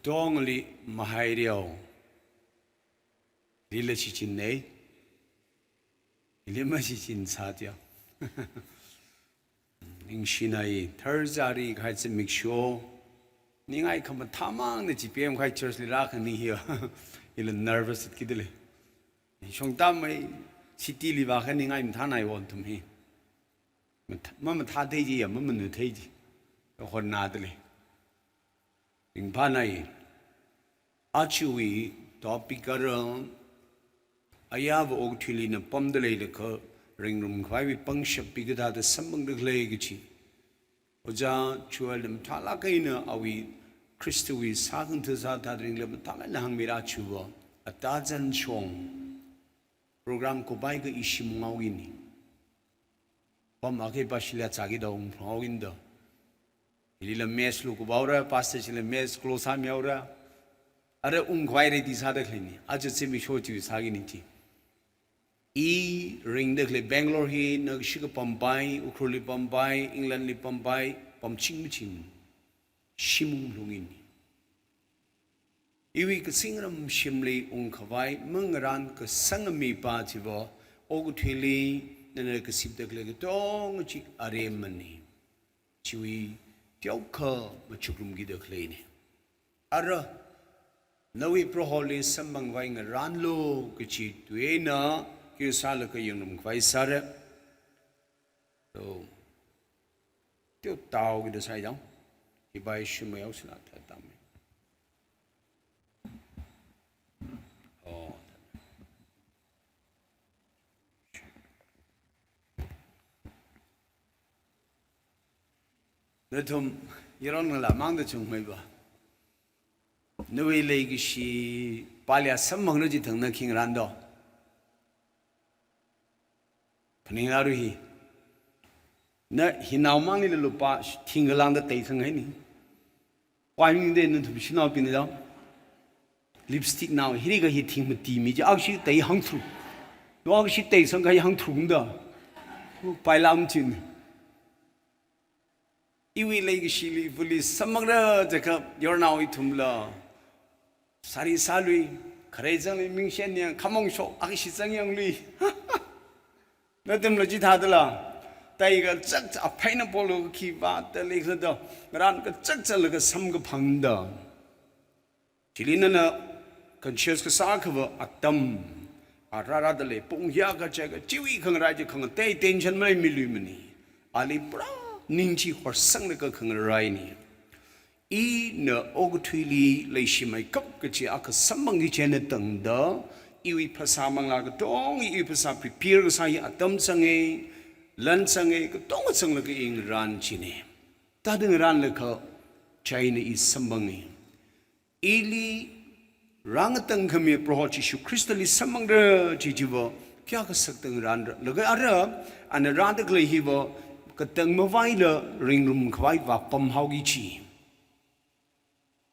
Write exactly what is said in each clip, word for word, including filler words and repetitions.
Tongli mahaireo. Lila shichin nei. Lima shichin satya. Ningshinai, Thursday ri khai zimiksho. Ningai khamathāmang na G P M khai church li rākhani hiya. Ila nervous kidile. Shongtam mai city li vākha ningai mathānai won tum hi. Matha-, mamathā theiji ya, mamanu theiji. Hon na dile. Ringphānai. Achuwui topic kara, ayāva okathuili na pamda leilakha, ringrum khavaiwui pangshap pi kathāda samphangda khalei kachi. Ojā Joel na mathālāk eina awui Khristawui sākhangatha sāthat ringla mathālāk eina hāngmira achuva. Atazan shong. Program kupai kha ishim ngaoini. Pam akhe pa shila chaki da ung phao inda. Ilila mess lu kubaura, pastor shila mess close ham yaura. Ara ung khwai ready sāda khaleini. Aja zimiksho chi sākini chi. I ringda khalei Bangalore hi na shika pampai, Ukhrulli pampai, England li pampai, pamching maching. Shim ung lungini. Iwui kazingram shimli ung khavai mangaran kasangami pa chiva, okathuili nana kasipda khalei katong chi aremani. Chiwui teokha machukrumkida khaleini. Ara, nawui Proholi samphang khavai ngaranlu kachi tuina, kyu sālaga yangrum khavai sāra. So, teo tao kida sai dang. Hibai shimai au sila tha tam. Oh. Nathum, yaron ngala mangda chungmei ba. Nawui leikashi pali asamphangna chithang na khingrando. Phaning laru hi. Na hinao mangli lupā thing kalangda tei khang haini. Wai ming de nathum shinao pini dao. Lipstick nao hiri ka hi thing mati mi ja akshi tei hang thru. No akshi tei sang ka hi hang thru da. Pai lam chin. Iwui leikashili vuli samphangda jakha yornao ithumla. Sari salui, kharei zangli mingshenya, khamong shok, akshi zangyangli. Nathumla chithādala. Taiga chak chak aphaina polo khiva, ta leikhala da. Ngaran kachak chak laga samkaphangda. Chili nana conscious kasā khava atam, arara da lei, pung ya ka chaka, chiwui khangarai chi khangatei tension maleimiluimani. Ali pura ning chi horsanglaga khangaraini. Ina okathuili leishimeikap kachi akha samphangki chieina tangda, iwui phasā manglā katong, iwui phasā prepare kasā hi atam zange, lan zange, katong zanglaga i ngaran chine. Tadang ngaranlaga, chieina i samphangi. Ili rāngatangkhami Proho Jishu Khristali samphangda chi chiva kayākha sakta ngaranra. Laga ara, ana rāda khalei hiva katang mavaila ringrum khavai vāpam haoki chi.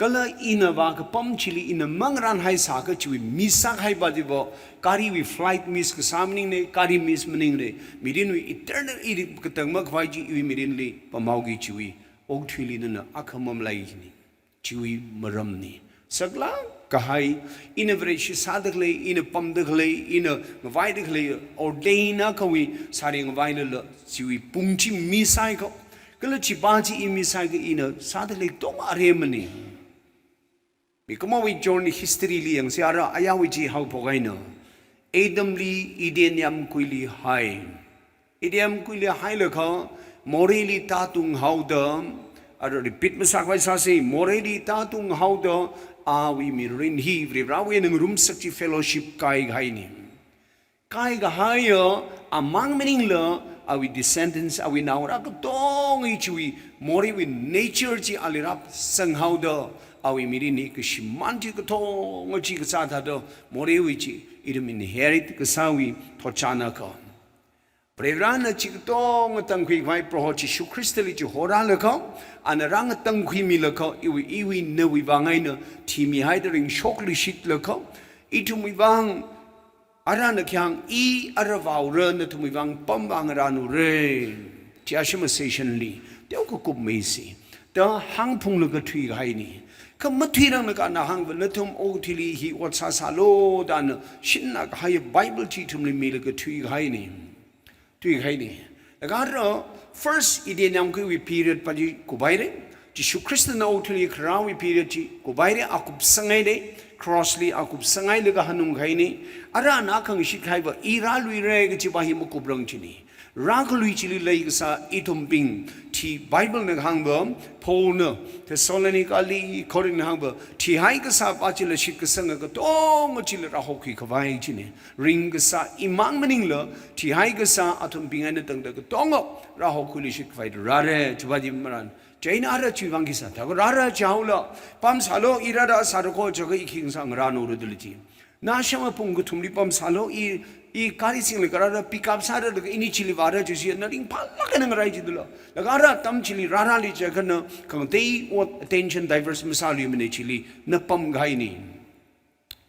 Kala ina vākapam chili ina mangaranhai sākha chiwui miss sākahai pa chiva, gariwui flight miss kasā maningne, gari miss maningne, mirinwui eternal ili katang makhavai chi iwui mirinli pam haoki chiwui, okathuili nana akha mamalaini. Chiwui maramni. Saklāk kahai, ina Vareshi sāda khalei, ina pamda khalei, ina ngavaida khalei, ordain akhawui sāri ngavailala, chiwui pung chi miss sāi kha. Kala chipa chi i miss sāi kha ina sāda khalei tong aremani. Mikumowui journey history li yangsi ara ayāwui chi haophok eina. Adamli Eden yamkuili hai. Eden yamkuili hailakha, moreili tātung haoda, ara repeat masākhavai sāsi, moreili tātung haoda, awui mirin hi, Varivarawui ngarumsak chi fellowship kaikhaini. Kaikahaiya, amang maningla, awui descendants, awui naongarā katong i chiwui, moreiwui nature chi ali rāpsang haoda, awui mirin hi kashimān chi katonga chi kasā thāda, moreiwui chi, iram inherit kasāwui, thotchāna kha. Varivarana chi katonga tangkhui khavai Proho Jishu Khristali chihorālaga, ana rāngatangkhuimilakha, iwui, iwui, nawui vang eina, thimihaida ringshokluishitlakha, ithumwui vang, arana khayang i ara vaora nathumwui vang pamvā ngaranura. Chi ashima session li, teokha kupmeisi. Da hāngphunglaga thuikahaini. Kha mathuirangna ka ana hāngva nathum okathuili hi ot sāsālu da ana shinna kahai Bible chi ithumli milaga thuikahaina. Thuikahaina. Laga ara first Eden yamkhuiwui period pa chi kuphaira. Jishu Khristana okathuili kharāwui period chi kuphaira, a kupsanghai de, cross li a kupsanghailaga hanungkahaina. Ara ana khangashitkahaiva i rāluira kachi pa hi makuprang china. Rākhalui chili leikasā ithumbing, chi Bible na kahāngva, Paulna Thessalonica li Corinth hāngva, thihai kasā pa chila shitkasanga katonga chila rāhokhui khavai china. Ringkasā imang maningla, thihai kasā athumbing eina tangda katonga rāhokhuiluishit khavai rāra, chi pa chi marān. Chieina ara chiwui vang khi sā, thākha rāra chaola, pamsālu, i rāra sāra kho, chaka i khi ngasā ngarānora dala chi. Nasham apong kathumli pamsālu, i, i gari singlaga rāra, pick up sāra, laga ini chili vāra, chisi, na ringphālāk eina ngarai chi dala. Laga ara atam chili rārali chakha na, khangatei ot attention diverse masāluimana chili, na pamkahaina.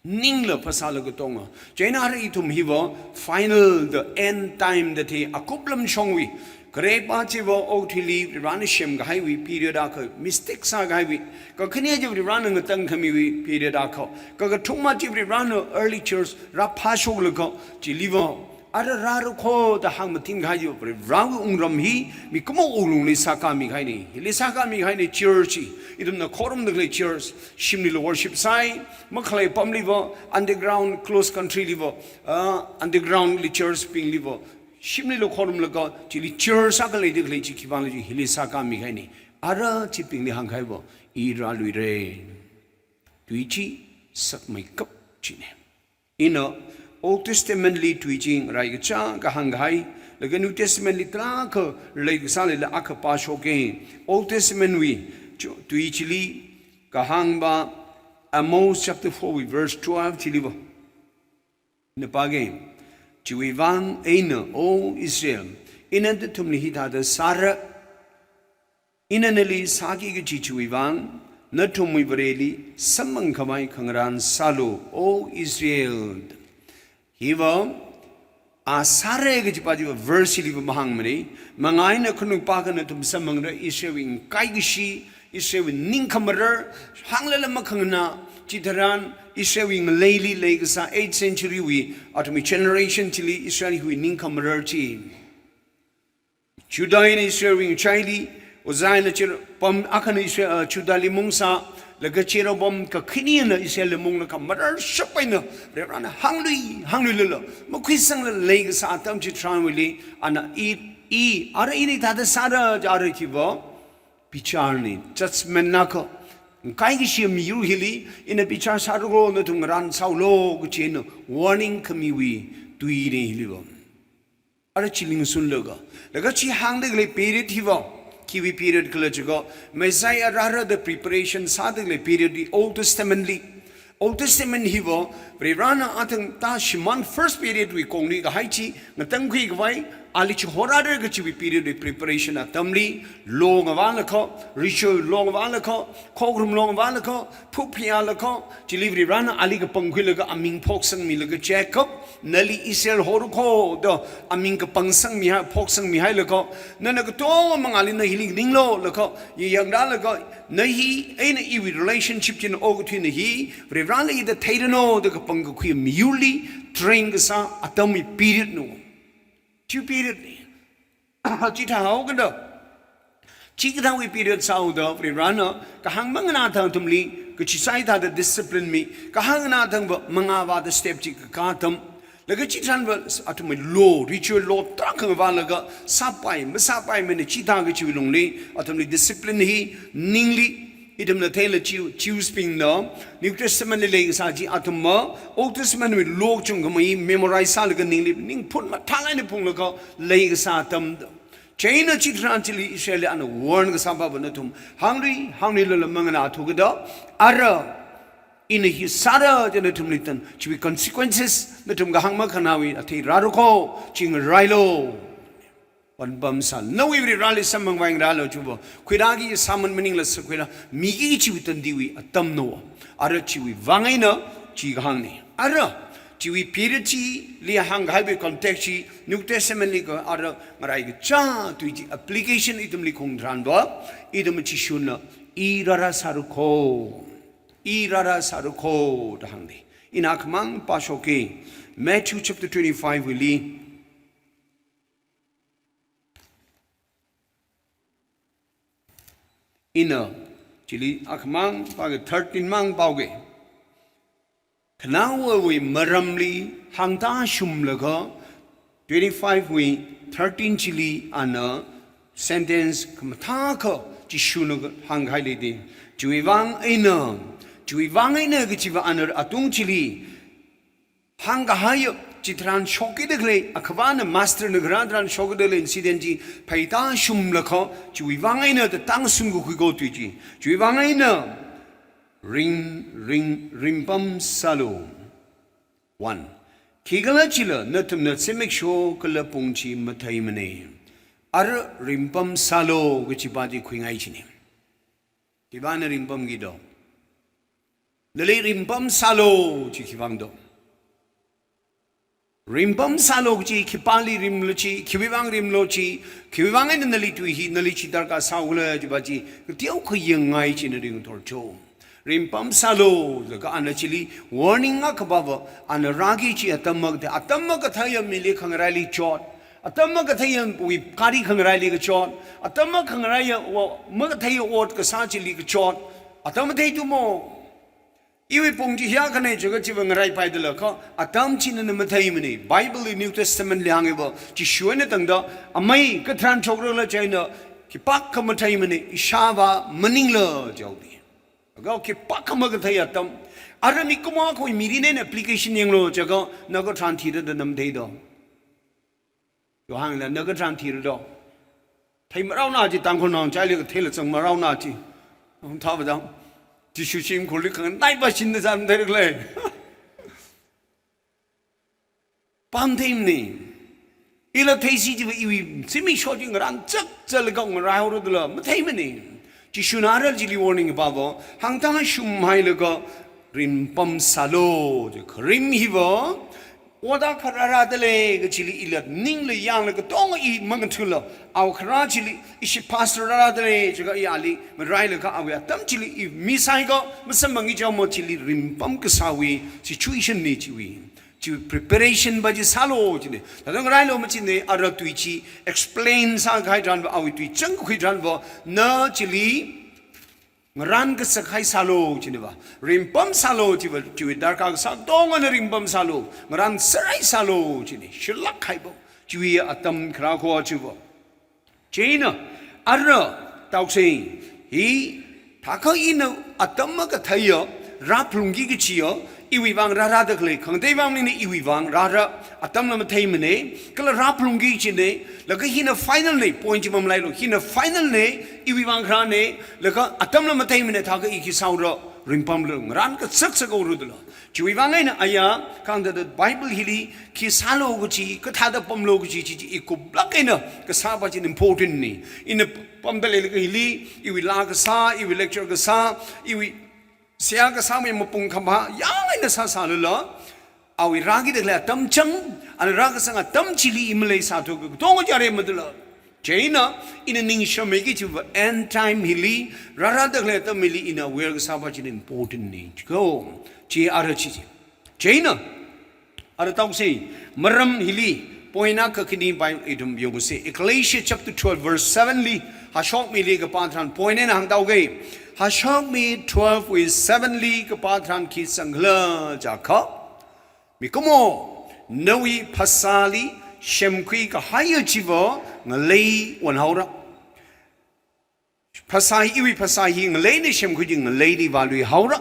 Ningla phasāla katonga. Chieina ara ithum hiva final, the end time da thei, akuplam shongwui. Khare pa chiva okathuili Varivarana semkahaiwui period akha, mistake sākahaiwui. Kakhane chi Varivarana ngatangkhamiwui period akha. Kakathuma chi Varivarana early church rāphāshoklaga, chiliva ara rāra kho da hāngmathingkahai chi Varivarawui wungram hi mikumo wuklungli sākāmikahaina. Hili sākāmikahaina church hi. Ithumna khorumda khalei church, shimlila worship sāi, makhalei pamliva, underground, close country liva, ah, underground li church bingliva, shimlila khorumlaga, chili church akha leida khalei chi khipāli chi hili sākāmikahaina. Ara chibingli hāngkahaiva, i rāluira. Tui chi sakmeikap china. Ina Old Testament li tui chi ngarai kacha kahāngkahai, laga New Testament li tarākha leikasā leila akha pāshoka. Old Testament wui chu-, tui chili kahāng pa Amos chapter four wui verse twelve chiliva. Na pāka. Chiwui vang eina, O Israel, ina nathumli hithāda sāra. Ina nali sāki kaji chiwui vang, nathumwui Vareli samphang khavai khangarān sālu, O Israel. Hiva, a sāra kaji pa chiva verse hiliva mahāngmana, mangā eina khanukpa akha nathum samphangra, Israelwui ngakaikashi, Israelwui ningkhamarar, hānglala makhanganā, chitharan Israelwui ngaleili leikasā eighth century wui, athumwui generation chili Israel hiwui ningkhamarar chi. Judah eina Israelwui ngachaili, Uzziah eina Jer-, pam akhana Israel, uh, Judahli mungsā, laga Jeroboam kakhanina Israelli munglaga mararshap eina, Varivarana hānglui, hāngluilala, makhuisangla leikasā atam chitharanwuili, ana i, i, ara ina hithāda sāra, ara chiva, bicharna, judgment na kha, ngakaikashi miyur hili, ina bichar sāra kho nathum ngarān sāulu, kachi eina warning khamiwui tuina hiliva. Ara chi lingsunlaga. Laga chi hāngda khalei period hiva. Khiwui period khala chiakha, Messiah rāra da preparation sāda khalei period hi Old Testament li. Old Testament hiva, Varivarana athang ta shimān first period wui kongli kahai chi, ngatangkhui khavai, ali chihorāra kachiwui period wui preparation atamli, law ngavālakha, ritual law ngavālakha, khokharum law ngavālakha, phup phayālakha, chili Varivarana ali kapangkhuilaga aming phoksangmilaga Jacob, nali Israel hora kho da aming kapangsangmihai, phoksangmihailaga, nana katonga mangāli na hili ninglu laga, yayangrālaga, na hi eina iwui relationship china okathuina hi, Varivarali da theiranu da kapangkakhui miyurli, train kasā atamwui period na. Chi period na. Chithāhaokida. Chikathāwui period sāhaoda, Varivarana, kahāng manganā thang athumli, kachi sāi thāda discipline mi, kahāng nganā thangva mangā vāda step chi kakā atam. Laga chitharanva athumwui law, ritual law tarākha ngavālaga, sāpai, masāpai mana chithā kachiwui lungli, athumli discipline hi, ningli, ithumna theila Jew-, Jews bingna, New Testament li leikasā chi athumva, Old Testament wui law chungkhamei memorize sālaga ningli, ningphun mathālāk eina phunglaga leikasā atam. Chieina chitharan chili Israelli ana warn kasā pava nathum hānglui, hāngluilala manganāthu kada, ara, ina hi sāra da nathumli tan, chiwui consequences, nathum kahāng makhanāwui athei rāra kho, chi ngarailu. Panpamsā, nawui Varivarali samphang khavai ngarailu chiva, khuirāki sāman maningla sākhuirā, miki chiwui tandiwui atam na. Ara chiwui vang eina, chi kahāngna. Ara, chiwui period chili hāngkahaiwui context chi, New Testament li kha ara ngarai kacha tui chi application ithumli khuitharanva, ithum Jishuna, i rāra sāra kho. I rāra sāra kho da hāngda. Ina akhamang pāshoka. Matthew chapter twenty-five wui li. Ina, chili akhamang pāga, thirteen mang pāoka. Khanaowawui maramli hāngtā shumlaga, twenty-five wui thirteen chili ana sentence khamathā akha Jishuna hāngkahai leida. Chiwui vang eina, chiwui vang eina kachiva ana atung chili hāngkahai chitharan shokkida khalei, akhavana master na kharā tharan shokkida khalei incident chi pheitā shumlaga, chiwui vang eina tatang sungkakhui ko tui chi. Chiwui vang eina ring, ring, ringpam sālu. One. Khikhalajila nathumna zimiksho kala pung chi matheimana. Ara ringpam sālu kachi pā chi khuingai china. Khipāna ringpamki do? Nali ringpam sālu chi khivang do? Ringpam sālu chi, khipāli rimlu chi, khiwui vang rimlu chi, khiwui vang eina nali tui hi, nali chi darkar sāhaokhala chi pā chi, kateokha yangngai china ringthor cho. Ringpam sālu, laga ana chili warning akha pāva, ana rāki kachi atam makathei, atam makatheiya mili khangaraili chot, atam makatheiya wui kari khangaraili kachot, atam makhangaraiya wa, makatheiya ot kasā chili kachot, atam mathei tu mo. Iwui pung chi hiyākhana jiakha chiva ngaraipaidalakha, atam china matheimana. Bible li New Testament li hāngiva, Jishu eina tangda, amei katharan shokra khala chieina, khipākha matheimana, ishāvā maningla jihaoda. Laga khipākha makathei atam. Ara mikumo akhawui mirin eina application yanglu jiakha, na katharan thira da na mathei do? Yo hāngla, na katharan thira do? Thei marao na chi, Tangkhulnao chili katheila zang marao na chi. Hung thāva dang. Jishu shimkhurli khanganai pā shinna zam thei khala. Pam theimana. Ila theisi chiva iwui zimiksho chi ngarān chakchalaga ngaraihaora dala matheimana. Jishuna ara chili warning pāva, hāngtā shumhailaga ringpam sālu, chi kharim hiva, ot akha rārada lei kachili ila ningla yangla katonga i mangathula, awui kharā chili, ishi pastor rārada lei jiakha i ali marailaga awui atam chili i misai ko, masamphangki jao mo chili ringpam kasāwui situation na chiwui. Chi preparation pā chi sālu china. Thāda ngarailu machina, ara tui chi explain sākahai tharanva, awui tui changkhui tharanva, na chili ngarān kasakhai sālu china va. Ringpam sālu chiva, chiwui darkar kasā tongana ringpam sālu. Ngarān sarai sālu china. Shilak haibo. Chiwui atam kharā kho chiva. Chieina, ara, taoksei, hi, thākha ina atam makatheiya, rāphalungki kachiya, iwui vang rārada khalei, khangatei vang maningna iwui vang rāra, atamla matheimana, kala rāphalungki kachina, laga hina final na, point chi mamalailo, hina final na, iwui vang kharāna, laga atamla matheimana, thākha i khi sāhaora, ringpamla, ngarān kasak sakhaora dala. Chiwui vang eina aya, khangatei Bible hili, khi sālu kachi, kathāda pamlu kachi, chi, chi, i kuplāk eina, kasā pā chi important na. Ina pamda leilaga hili, iwui laa kasā, iwui lecture kasā, iwui seihā kasā mi mapung khamhā, yang eina sāsālala, awui rākida khalei atam chang, ana rākasang atam chili i maleisāthu katonga chara madala. Chieina, ina ningshāmeiki chiva end time hili, rārada khalei atam hili ina aware kasā pā chi important na. Ko, chi ara chi chi. Chieina, ara taoksei, maram hili, point akha khani pā ithum yangsa. Ecclesia chapter twelve verse seven li, hashokmili kapā tharan point eina hāngthuka. Hashokmi twelve wui seven li kapā tharan khi sangkhala jiakha, mikumo, nawui phasāli semkhui kahaiya chiva ngalei onhaora. Phasā hi, iwui phasā hi ngaleina semkhui chi ngaleili vāluihaora.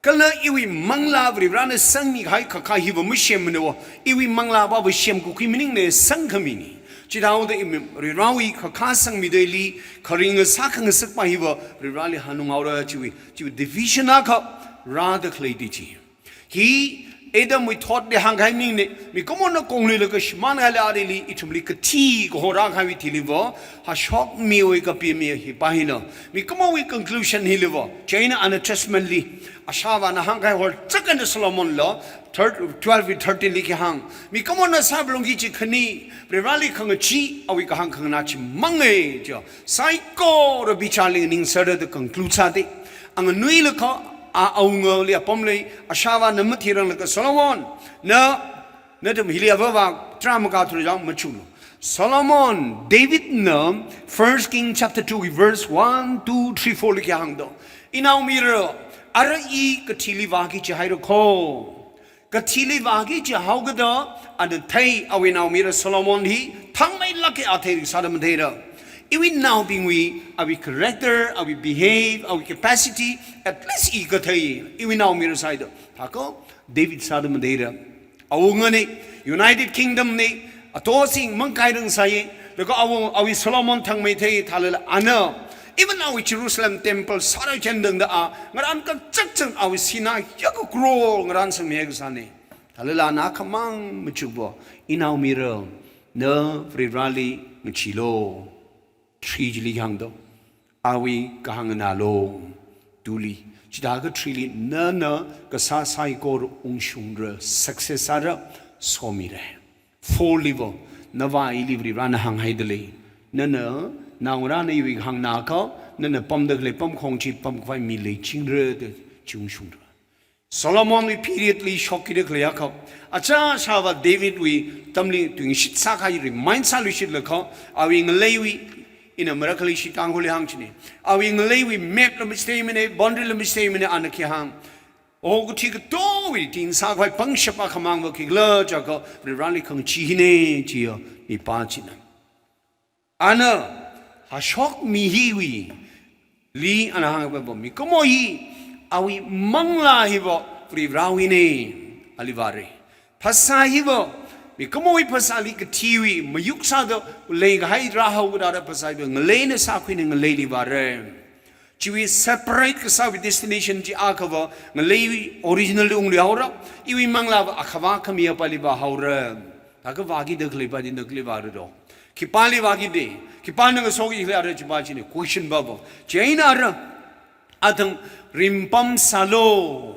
Kala iwui manglā Varivarana sangmikahai khakha hiva masemmana va, iwui manglā pāva semkakhui maningna, sangkhamina. Chithāhaoda i Varivarawui khakha sangmida ili, kharinga sākhangasak pā hiva Varivarali hanunghaora chiwui, chiwui division akha rāda khalei ti chi. Hi Adamwui thotli hāngkahai maningna, mikumona kongluilaga shimānhailala arili ithumli kathi kaho rākahaiwui thiliva, hashokmiwui kapimi hi pā hina. Mikumowui conclusion hiliva, chieina ana testament li, ashāvāna hāngkahai horchak eina Solomonla, third, twelve wui thirteen li khi hāng. Mikumona sāphalungki kachi khani, Varivarali khangachee, awui kahāng khanganā chimanga, jo. Saikora bicharli ningsāra da conclude sāda. Anganuilakha, A awungali apam lei, ashāvāna mathiranglaga Solomon, na, nathum hili avāvā, tara makā thura jang machuklu. Solomon, Davidna First King chapter two verse one, two, three, four li khi hāngdo. Inaomira, ara i kathili vāki jihaira kho. Kathili vāki jihaokida, ana thei awui naomira Solomon hi, thangmeilāka a theirasāda matheira. Iwui naobingwui, awui character, awui behave, awui capacity, at least i kathei, iwui naomira sāhaida. Thākha, David sāda matheira. Awungana, United Kingdom na, ato sing mangkairang sāya, laga awung, awui Solomon thangmei thei thālala ana, even awui Jerusalem temple sāra chendangda a, ngarān kachakchang awui sinā yaka crore ngarān sangmi kasāna. Thālala ana khamang machukva, inaomira, na Varivarali ngacheelu. Three chili hāngdo. Awui kahāng nganālu. Two li. Chithākha three li nana kasā saikora ungshungra, success sāra, somira. Four liva, navā ili Varivarana hānghaida lei. Nana, naongarāna iwui kahāng nganākha, nana pamda khalei pamkhong chi pamkhavai mi leichingra da chi ungshungra. Solomonwui period li shokkida khaleiakha, achā ashāvā Davidwui atamli tuingashit sākahai remind sāluishitlakha, awui ngaleiwui, ina marakali shi Tangkhulli hāngchina. Awui ngaleiwui map la machitheimana, boundary la machitheimana, ana khi hāng. Okathui katongawui ting sākhavai pangshap akhamangva khikhala jiakha, Varivarali khangachee hina chiya, mipā china. Ana, hashok mi hiwui, li ana hāngpaiva mikumo hi, awui manglā hiva Varivarawuina, ali vāra. Phasā hiva, mikumowui phasāli kathiwui, mayuk sāda leikahai rāhaokida phasā hiva, ngaleina sākhuina ngaleili vāra. Chiwui separate kasāwui destination chi akhava, ngaleiwui original li ungluihaora, iwui manglāva akhava khami apaili vāhaora. Thākha vākida khaleipa chi na kali vāra do. Khipāli vākida, khipāna ngasoki khalei ara chipa china question pava. Chieina ara, athang ringpam sālu.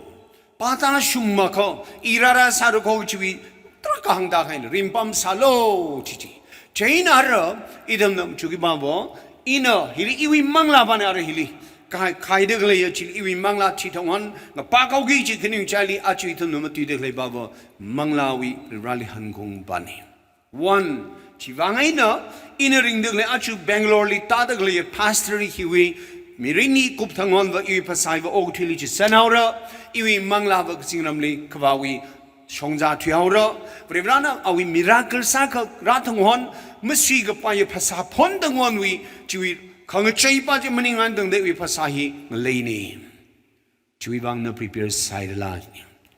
Pāta shumakha, i rāra sāra kho chiwui, tarākha hāngda kahaina, ringpam sālu, chi chi. Chieina ara, ithumna machukki pava, ina, hili iwui manglāpana ara hili. Khai, khaida khaleiya chili iwui manglā chithang hon, ngapakaoki chi khaning chili aja ithumna matuida khalei pava, manglāwui Varivarali hanungpana. One, chivang eina, ina ringda khalei aja Bangalore li tāda khaleiya pastor hiwui, mirinli kupthang honva iwui phasā hiva okathuili chisanghaora, iwui manglāva kazingramli kavāwui shongza thuihaora, Varivarana awui miracle sākha rāthang hon, masuikapaiya phasā phonthang honwui, chiwui khangacheipa chi maningmana tangda iwui phasā hi ngaleina. Chiwui vang na prepare sāhairala.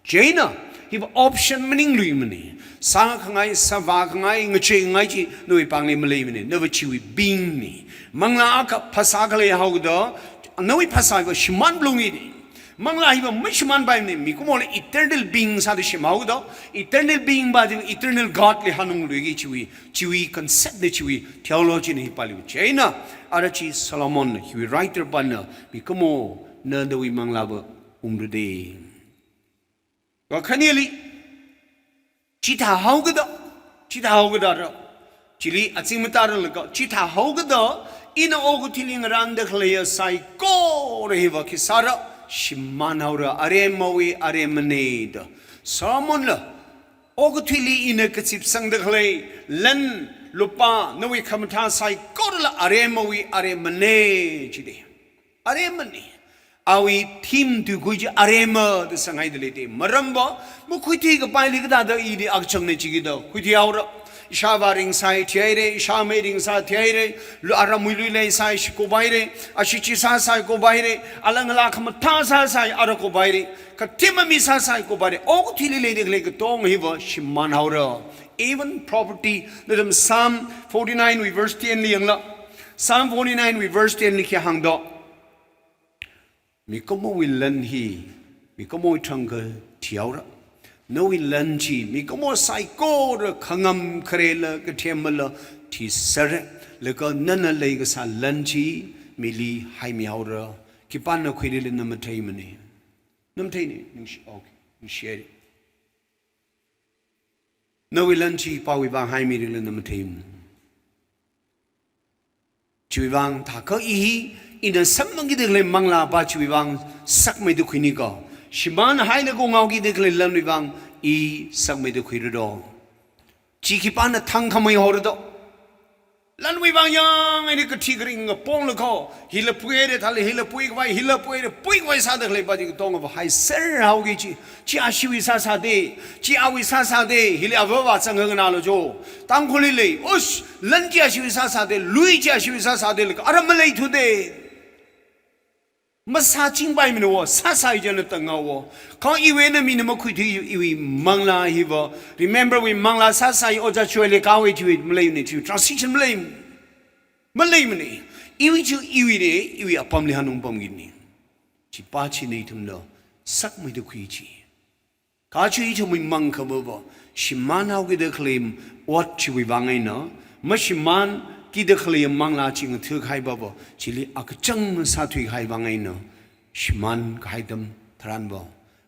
Chieina, hiva option maningluimana. Sākhangai, sāvākhangai, ngacheikhangai chi, nawui pāngli maleimana, nava chiwui beingna. Manglā akha phasā khalei haoda, nawui phasā hiva shimān phalunga. Manglā hiva mashimānpaimana, mikumola eternal being sāda semhaoda, eternal being pa chi eternal God li hanungluiki chiwui, chiwui concept na chiwui theology na hipāli. Chieina, ara chi Solomon na, hiwui writer pana, mikumo, na nawui manglāva umrada. Kakhaneli, chithāhaokida, chithāhaokida ra. Chili aching matāranglakha, chithāhaokida, ina okathuili ngarānda khaleiya saikora hiva khi sāra, shimānhaora, aremawui aremana da. Solomonla, okathuili ina kazipsangda khalei, lan, lupā, nawui khamathā saikorala aremawui aremana, chida. Aremana. Awui theme tuikui chi arema da sanghaida leida. Maramva, makhuithuikapaili kathāda ili akachangna chikida, khuithuihaora. Ishāvā ringsai thihaira, ishāmei ringsai thihaira, lu aramwui lui leisai shikup haira, ashee chi sāsai kup haira, alang ala khamathā sāsai ara kup haira, kathema mi sāsai kup haira, okathuili leida khalei katonga hiva shimānhaora. Even property, nathum Psalm forty-nine wui verse ten li yanglu. Psalm forty-nine wui verse ten li khi hāngdo. Mikumowui lan hi, mikumowui thangkha thihaora. Nawui lan chi, mikumo saikora khangam kharela, kathemala, thisera. Laga nana leikasā lan chi, mili haimihaora. Khipāna khuirila na matheimana. Na matheina, ningshi, okay, ningshi haira. Nawui lan chi pāwui vang haimirila na matheimana. Chiwui vang thākha i hi, ina samphangkida khalei manglā pa chiwui vang sakmeida khuini ko. Shimān haina kongao kida khalei lanwui vang i sakmeida khuira do. Chi khipāna thangkhamei haora do. Lanwui vang yang eina kathi karing ngapong lako. Hila puire thāli, hila pui khavai, hila puire pui khavai sāda khalei pa chi katonga va haiser haoki chi. Chi ashiwui sāsāde, chi awui sāsāde, hili avava zangkhanganā lo jo. Tangkhulli lei, ush, lan chi ashiwui sāsāde, lui chi ashiwui sāsāde, laka ara maleithude. Masāchingpaimana wo, sāsai jana tangao wo. Kha iwui eina mina makhuithui iwui manglā hiva. Remember wui manglā sāsai oja chuile kawe chiwui maleimana chiwui transition malei. Maleimana. Iwui chi iwuine, iwui apamli hanung pamkini. Chi pa china ithumna sakmeida khui chi. Kha chi ithumwui mang khavava, shimān haokida khalei ot chiwui vang eina, mashimānkida khalei manglā chi ngathakahai vava, chili akachang sāthuikahai vang eina, shimānkahai atam tharan va.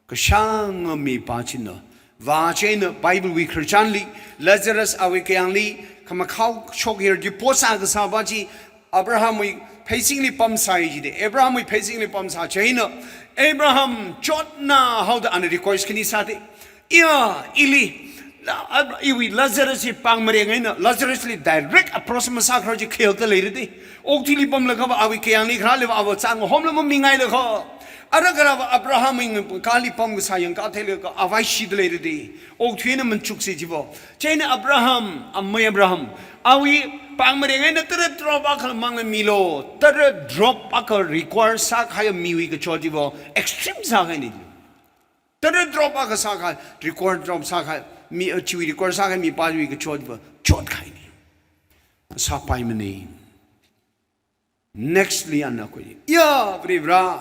Kashanga mi pa china, va chieina Bible wui khararchanli, Lazarus awui kayāngli, khamakhao shokher ji posā kasā pa chi, Abrahamwui pheisingli pamsai jide, Abrahamwui pheisingli pamsā chieina, Abraham chotna haoda ana request khani sāde. Iya, ili, la, Ab-, iwui Lazarus hi pāng mareng eina, Lazarusli direct approach masākharar chi khayakta leirade. Okathuili pamlaga va awui kayāngli kharāli va ava chang homla mamingai lako. Ara kharā va Abrahamwui kali pam kasā yangkā theilaga avai shida leirade. Okathui eina manchukse chiva. Chieina Abraham, amei Abraham, awui pāng mareng eina tara drop akha mangla milo, tara drop akha require sākahai miwui kachot chiva, extreme sākahaine. Tara drop akha sākahai, require drop sākahai, mi, uh, chiwui require sākahai mi pa chiwui kachot chiva, chotkahaine. Sāpaimana. Nextli ana khui. Ya, Varivara.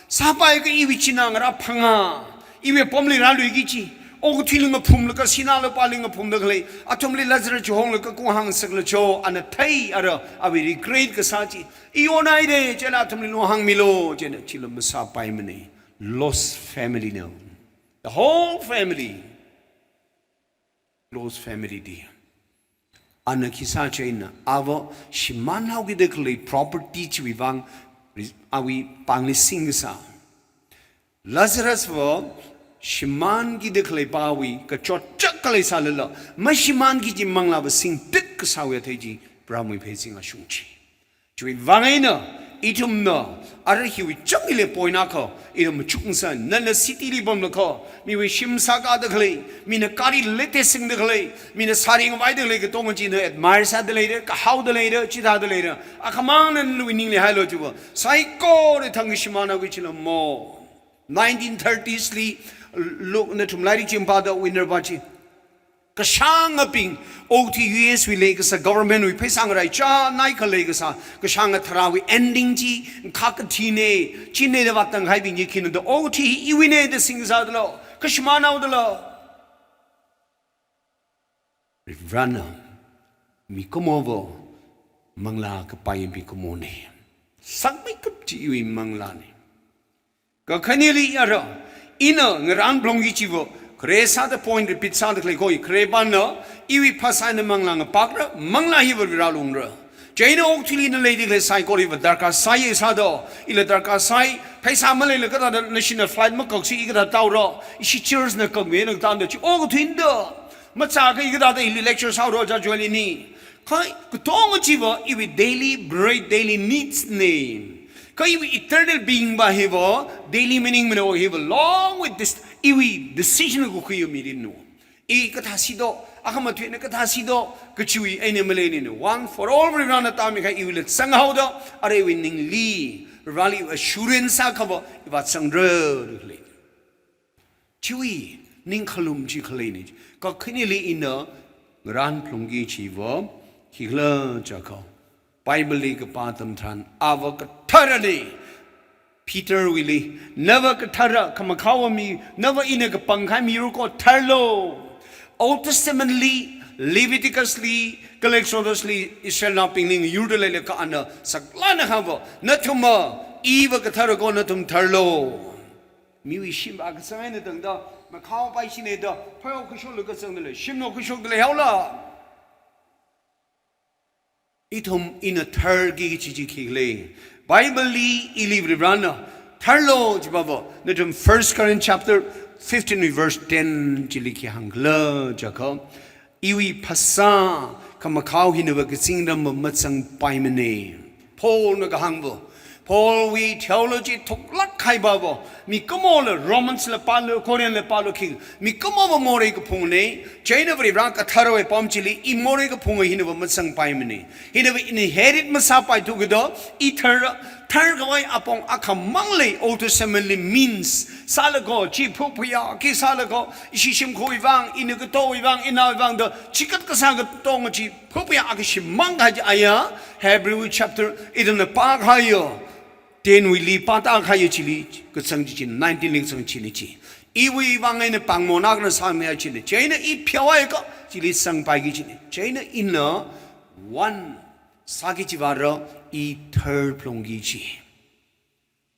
Sāpai ka iwui china ngarā phangā. Iwui apamli rāluiki chi. Okathuili ngaphumlaga sinā lupāli ngaphumda khalei. Athumli Lazarus chi honglaga kung hāngsaklu cho. Ana thei ara. Awui regret kasā chi. I onaire, chieina athumli lung hāngmilo. Chieina chila masāpaimana. Lost family no. The whole family. Lost family di. Ana khi sā chieina, ava shimān haokida khalei property chiwui vang, awui pāngli singkasā. Lazarus va shimānkida khalei pawui kachot chak khalei sālala, mashimānki kaji manglā va singtik kasāwui athei chi, Varewui pheising ashung chi. Chiwui vang eina, ithumna, ara hiwui chang ile point akha, ithum machukngasā, nana cityli pamlakha, miwui shim sākada khalei, mina gari latest singda khalei, mina sari ngavaida khalei katonga china admire sāda leira, kahaoda leira, chithāda leira, akhamang nana lui ningli hailo chiva, saikora thang shimānhaoki chila mo. Nineteen thirties li, luk nathum lairik chim pāda winner pa chi. Kashāngabing, okathui U S wui leikasā government wui pheisā ngaraichānai khalei kasā, kashānga tharāwui ending chi, khakathine, chine da vātanghaibing chi khina da okathui hi iwuine da singzadalo, kashimānhaodalo. Varena, mikumo va, manglā kapai mikumone. Sakmeikap chi iwui manglāne. Kakhaneli ara, ina ngarān phalungki chiva, khare sāda point repeat sāda khalei koi, khare pana, iwui phasā eina manglā ngapakra, manglā hiva Varewui rālungra. Chieina okathuili ina leida khalei saikora hiva darkar sāi sāda, ila darkar sāi, pheisā maleila kathāda national flight makaksi i kathā taora, ishi church na kakmina kathāda chi, okathuina da, machākha i kathāda ili lecture sāhaora cha join ini. Kha, katonga chiva, iwui daily bread, daily needs ne. Kha iwui eternal being pa hiva, daily meaning mana hiva, along with this, iwui decision kukhui mi rin no. I kathā sido, akhamathuina kathā sido, kachiwui eina maleine no. One for all Varena tāmi kha iwuila sanghaoda, ara iwui ningli, Vareli assurance akha va, i vāsangra le. Chiwui ningkhalum chi khaleine. Kakhaneli ina ngarān phalungki chiva, khikhala chakha. Bible li kapā atam tharan, ava katharane. Peter wuili, nava kathara, khamakhaowa mi, nava ina kapangkahai miyur ko tharlo. Old Testament li, Leviticus li, kala Exodus li, Israelnaobingli ngayurda leilakha ana saklāk eina hāngva, nathumva, iva kathara ko nathum tharlo. Miwui shim akha sāngaina tangda, makhao paishine da, phayao khuishokla kazangda lei, shimnao khuishokda leihaola. Ithum ina tharki kachi chi khikhala, Bible li ili Varivarana tharlo chiva vo, nathum First Corinthians chapter fifteen verse ten chili khi hāngkhala jiakha, iwui phasā khamakhao hina va kazingramva mazangpaimana. Paulna kahāng vo, Paulwui theology thuklāk kahai va vo, mikumola Romans la pālu, Corinth la pālu khi, mikumo va morei kaphungna, chieina Varivara katharawui apam chili i morei kaphunga hina va mazangpaimana. Hina va inherit masāpaithu kado, i thar, tharkhavai apong akhamang lei, Old Testament li means, sālaga, chi phuphayā, khi sālaga, ishi shimkhurwui vang, ina katowui vang, inaowui vang da, chikat kasā katonga chi, phuphayā akha shimang kaji aya, Hebrew chapter, ithumna pākahaiya, ten wuili pātākahaiya chili, kazang chi chi, nineteen li kazang chili chi. Iwui vang eina pāngmona kana sāmiya chili. Chieina i pheowa ka, chili zangpaiki chili. Chieina ina one sāki chiva ra i thar phlungki chi.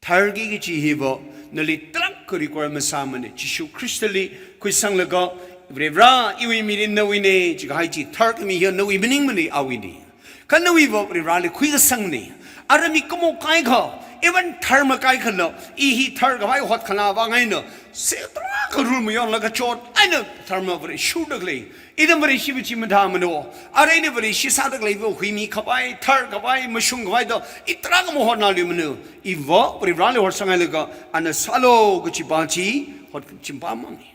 Tharki kachi hi va, nali tarākha require masāmana. Jishu Khristali khuisanglaga, Varivara iwui mirin nawuina, chikahai chi tharkhami hi nawui maningmana, awuina. Kha nawui va Varivarali khuikasangna. Ara mikumo kaikha, even tharmakaikhala, i hi tharkhavai hotkhanā vang eina, se tarākha rule mayonlaga chot eina tharma Vareshurda khalei. Ithum Vareshiva chi mathāmana. Ara ina Vareshi sāda khalei va huimikhavai, tharkhavai, mashungkhavai da, i tarākha mahotnāluimana. I va Varivarali hotsanghailaga, ana sālu kachipa chi, hotchipa mangna.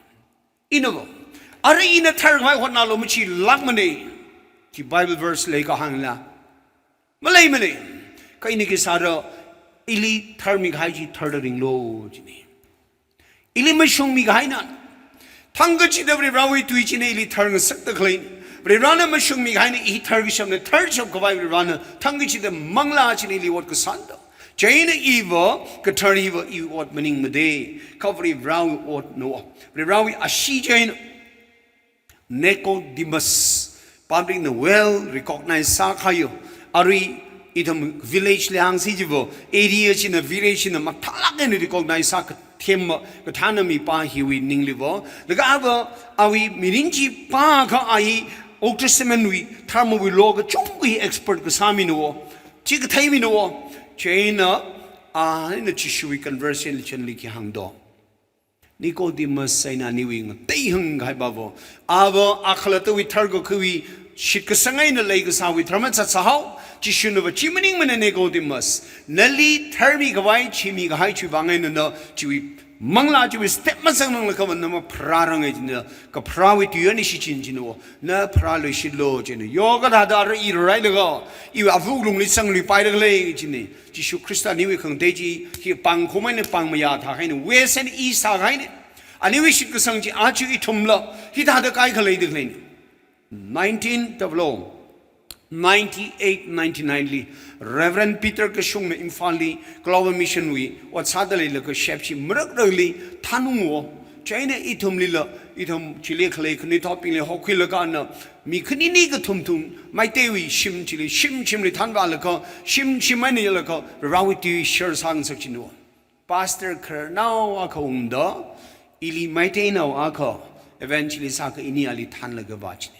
Ina va, ara ina tharkhavai hotnālu machilākmana. Khi Bible verse lei kahāngla? Maleimana. Kha ina khi sāra, ili tharmikahai chi tharda ringlu china. Ili mashungmikahaina. Thangkachida Varivarawui tui china ili tharngasakda khaleina. Varivarana mashungmikahaina, i tharkashamna, tharshapkhavai Varivarana thangkachida manglā china ili ot kasāna da. Chieina i va, kathar hi va i ot maningmada. Kha Varivarawui otna. Varivarawui ashee chieina. Nicodemus, public na well recognize sākahaiya. Arui ithum village li hāngsi chiva, area china, village china mathālāk eina recognize sākathem ma, kathāna mipā hiwui ningli va. Laga ava, awui mirin chi pākha a hi Old Testament wui, tharmawui law kachungkha hi expert kasā mina. Chi kathei mina. Chieina, a, ina Jishuwui conversion li chānli khi hāngdo. Nicodemus eina aniwui ngateihāngkahai va vo. Ava akhalattawui tharkakhuiwui shitkasang eina leikasāwui tharma zatsāhao. Jishuna va chi maningmana Nicodemus. Nali tharmikhavai, chimikahai chiwui vang eina na chiwui manglā chiwui step mazangnanglaga va na mapharāranga china. Kapharāwui tui eina shichin china vo. Na pharāluishitlu china. Yo kathāda ara i railaga, iwui avuk lungli zangluipaida khalei china. Jishu Khrista aniwui khangatei chi, hi pāngkhum eina pāngmayā thākahaina, west eina east thākahaina. Aniwui shitkasang chi aja ithumla, hithāda kaikha leida khaleina. Nineteen double o, ninety-eight, ninety-nine li, Reverend Peter Kashungna Imphalli, Global Mission wui, ot sāda leilaga shep chi marakrakli thanungwo. Chieina ithumlila, ithum chili khalei khanuithotbingli hokhuilaga na, mi khanini kathum thum, Meiteiwui shim chili, shim shimli thanvālaga, shim shim eina yanglaga, Varewui tui share sāngasak china. Pastor khararnao akha ungda, ili Meiteinao akha, evangelist akha ini ali thanlaga vā china.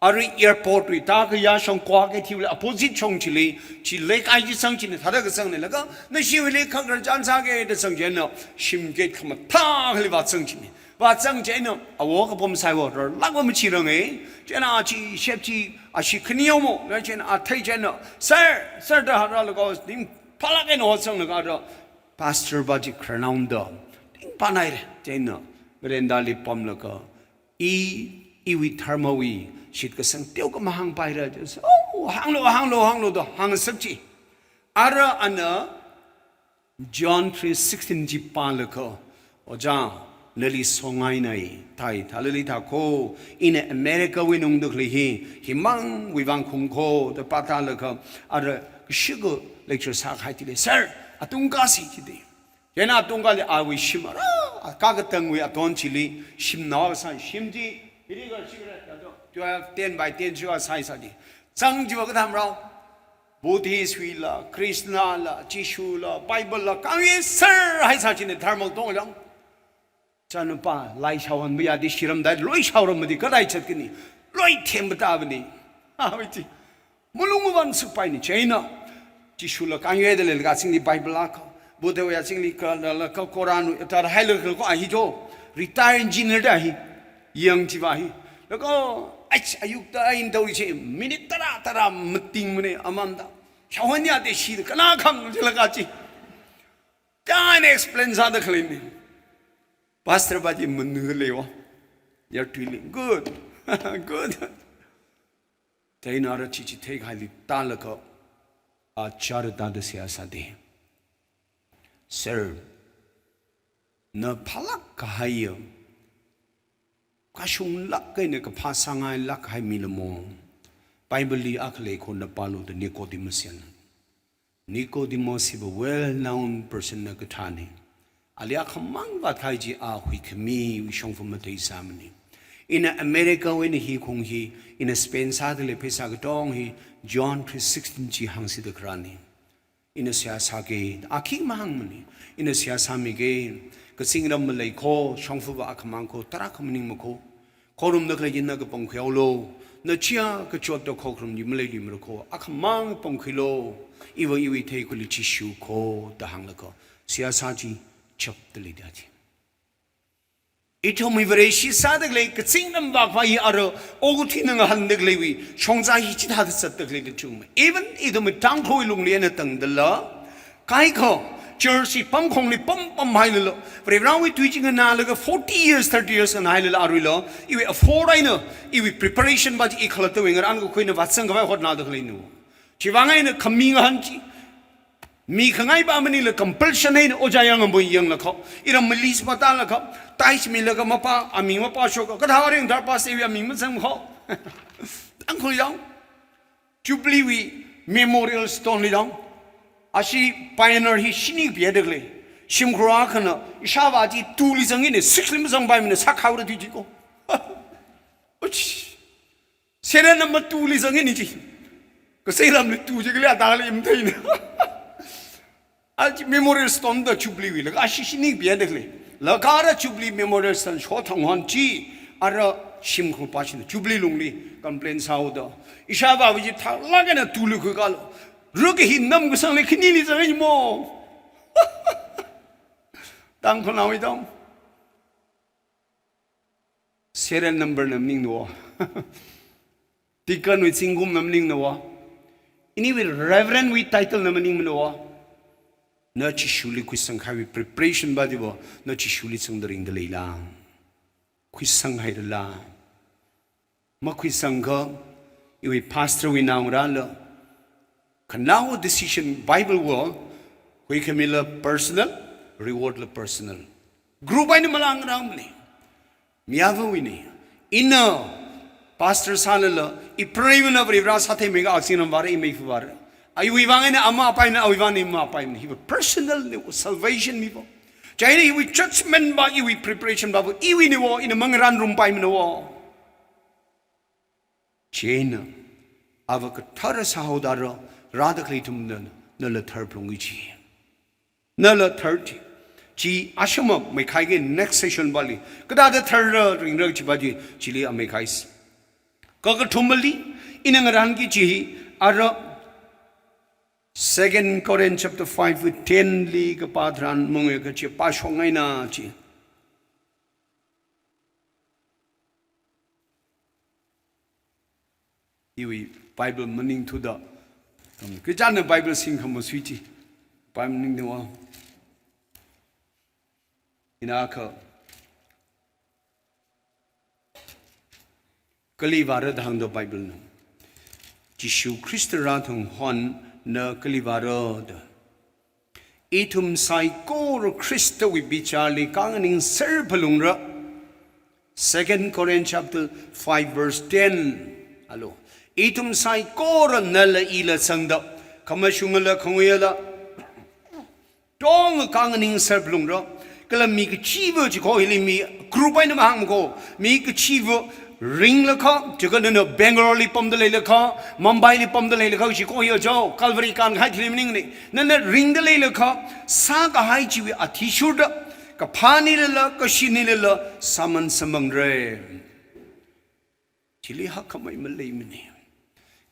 Arui airport wui tākayā shong Guwahati wui opposite shong chili, chi leikai chi zang china, thāda kazangna laga, nashiwuili khakharar chānsāki da zang chieina, shim gate khamathā akhali vāzang china. Vāzang chieina, awo kapam saiwo, rarlākva machiranga. Chieina aja shep chi, ashee khani yaomo, na chieina athei chieina, "Sir, sir," da hārālaga, ningphālāk eina hotsanglaga da, pastor va chi khararnaoda, ningphānāhaira, chieina, veranda li pamlaga, i, iwui tharmawui, shitkasang teokha mahāngpaira, oh, hānglu, hānglu, hānglu da, hāngasak chi. Ara ana, John three sixteen chi pālaga, "Ojā, nali songainai, thai, thālali thākho, ina America wui nungda khalei hi, himangwui vang khungkho," da pātālaga, ara kashika lecture sākahai chili, "Sir, atungkasi," chida. Chieina atungkali awui shim ara, kakatangwui aton chili, shimnao sā, shim chi, hili kashikara, twelve, ten by ten chiva sāi sāda. Zang chiva kathāmarao, Buddhist wuila, Krishna la, Jishu la, Bible la, kangye sir haisā china tharmang tonglang. Chānpa, lai shaohonmayāda shiramda, loi shaorammada, kadai zatkani, loi thempa tāvani. Awui chi, malung mavan sukpaini, chieina. Jishula kangyuida leilaga chingli Bible akha, Buddha wui chingli kala, laga Quran wui, tara hailaga ko a hi jo, retired engineer da hi, yang chiva hi. Laga, ach, ayukta ain tau chi, minute tara, tara meeting mane amamda. Shawan ya de shi, kana khang jilaga chi. China explain sāda khalei ni. Pastor pa chi manu leiwa. You're twilling. Good. Good. China ara chi chi thei khai li talaga achara tada seihā sāda. Sir, na phalak kahai ya. Kashunglak kahaina, kaphā sāngailak kahai mi lamo. Bible li akha lei kho na pālu da Nicodemus yan. Nicodemus hiva well known person na kathāna. Ali akhamang vāthai chi a huikhami, wui shongfa matheisāmana. Ina America wui eina hi khong hi, ina spend sāda lei pheisā katong hi, John three sixteen chi hāngsida kharāna. Ina seihā sāga, a khi mahāngmana. Ina seihā sāmiga, kazingram malei kho, shongfa va akhamang kho, tarākha maningma kho. Khorumda khalei chi na kapangkhuihaolu, na chia kachot da khokharum chi maleiluimara kho, akhamang pangkhuilu, iva iwui theikhuili Jishu kho da hānglaga, seihā sā chi chapda leida chi. Ithumwui Vareshi sāda khalei, kazingram vākhavai ara, okathuina ngahānda khaleiwui shongza hi chithāda zatda khalei da chungma. Even ithumwui Tangkhulwui lungli eina tangdala, kaikha, church hi pamkhongli pam pamhailala, Varivarāwui tui chi nganālaga forty years, thirty years nganāhailala aruila, iwui afforda eina, iwui preparation pa chi i khalattawui ngarān kakhuina vāzangkhavai hotnāda khaleina. Chiwui vang eina khami ngahān chi, mi khangai pa maningla compulsion eina ojā yangambui yanglakha, iram malis pa tālakha, tithe milaga mapā, aming mapāshoka, kathā ring thar pastor wui aming mazangkho. Tangkhul yang. Jubilee wui Memorial Stone li dang. Ashi pioneer hi shini pia da khalei. Shimkhur akhana, ishāvā chi two li zangina, six li mazangpaimana, sākhaora tui chi ko. Uch. Serial number two li zangina chi. Kasei ramli two chi kali atāli matheina. Achi Memorial Stone da Jubilee wui, laga ashi shini pia da khalei. Laga ara Jubilee Memorial Stone shothang hon chi, ara shimkhur pa china Jubilee lungli complain sāhaoda. Ishāvā va chi tharlāk eina two li khuikalu. Ruk hi nam kasangli khanili zangna mo. Tangkhulnaowui dang. Serial number na maningna wo. Deacon wui zingkum na maningna wo. Iniwui Reverend wui title na maningmana wo. Na Jishuli khuisangkahaiwui preparation pa di wo. Na Jishuli zangda ringda leila. Khuisanghairala. Makhuisangakha, iwui pastor wui naongarāla. Khanao decision Bible wo, huikhamila personal, reward la personal. Group eina malang rāmana. Mi avawuina. Ina pastor sālala, i pray mana Varivarā sātheimeikha aksinam vāra, i meifa vāra. Iwui vang eina ama apaina, awui vang eina ima apaina. Hiva personal na, salvation niva. Chieina iwui judgment pa, iwui preparation pa, iwuina wo, ina mangarānrumpaimana wo. Chieina, ava kathara sāhaoda rā, rāda khalei ithumna, nala thar phalungi chi. Nala thar chi. Chi ashama meikhaiki next session pali. Kathāda tharra ringra chi pa chi, chili a meikhaisi. Kakathumali, ina ngarānki chi hi, ara Second Corinth chapter five verse ten li kapā tharan mungwe kachi pāshok ngaina chi. Iwui Bible maningthuda. Kachāna Bible singkhamasui chi. Bible maningthuwa. Ina kha. Kali vāra da hāngda Bible na. Jishu Khrista rāthang hon na kali vāra da. Ithum saikora Khristawui bicharli kanganingser phalungra. Second Corinth chapter five verse ten. Alo. Ithum saikora nala ila sangda. Khamashungala khanguila. Tong kanganingser phalungra. Kala mi kachiva chiko hili mi group eina mahāngmako. Mi kachiva ringlakha, chikha nana Bangalore li pamda leilakha, Mumbai li pamda leilakha, chiko hi ajo, Calvary kānkahai thili maningna. Nana ringda leilakha, sākahai chiwui athishurda, kaphānilala, kashinilala, sāman samangra. Chili hakkhamei maleimana.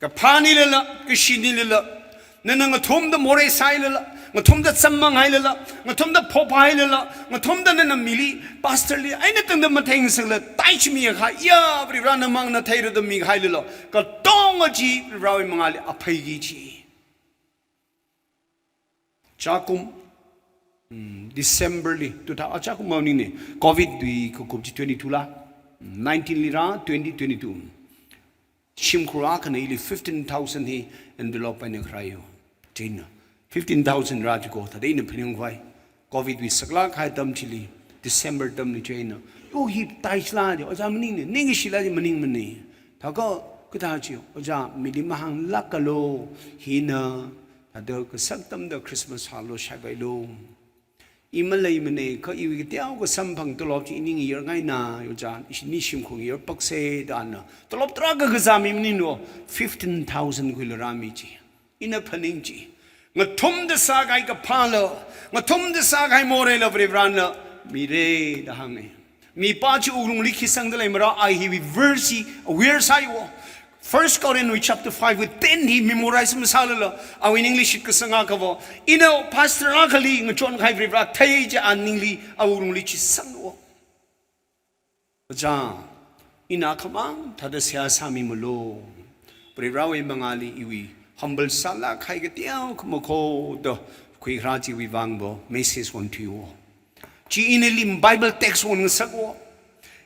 Kaphānilala, kashinilala, Nana ngathumda morei sāhailala, ngathumda chammang hailala, ngathumda phop hailala, ngathumda nana mili, pastor li, eina tangda matheng sālala, taichimi akha, ya, Varivarana mangna theirada mihailala, katonga chi, Varivarawui mangāli apheiki chi. Chakum, mm, December li, two thousand, ah, chakum maning ne, covid wui kakup chi twenty-two la, nineteen li rā, twenty twenty-two. Shimkhur akhana ili fifteen thousand hi envelope eina kharāyo. Chieina, fifteen thousand rā chiko, thāda ina phaningkhavai. Covid wui saklāk kahai atam chili, December atamli chieina. Yo hi taishila ji, ojā maning ne, ningshila ji maningmane. Thākha, kathā chi, ojā mili mahānglākalu, hina, thāda kasak atamda Christmas halo shaipailo. I maleimane, kha iwui kateokha samphang tolop chi ining yarngaina, ojā, ishi ni shimkhur yarpakse dana. Tolop tarākha kazā mi maninglo, fifteen thousand khuila rāmi chi. Ina phaning chi. Ngathumda sākahai kaphāla, ngathumda sākahai moreila Varivarana mire da hānge. Mipā chi wuklungli khi sangda lei mara, a hiwui verse hi aware sāiwo. First Corinth wui chapter five wui ten hi memorize masālala, awui ningli shitkasang akhava. Ina pastor akhali ngachon kahai Varivara thei chi a ningli, a wuklungli chi sangwo. Ojā, ina khamang thāda seihā sāmimalu. Varivarawui mangāli iwui humble sālāk kahai kateokha makhoda khuikharā chiwui vangva message wan thuiwo. Chi ina lim Bible text wan ngasakwo.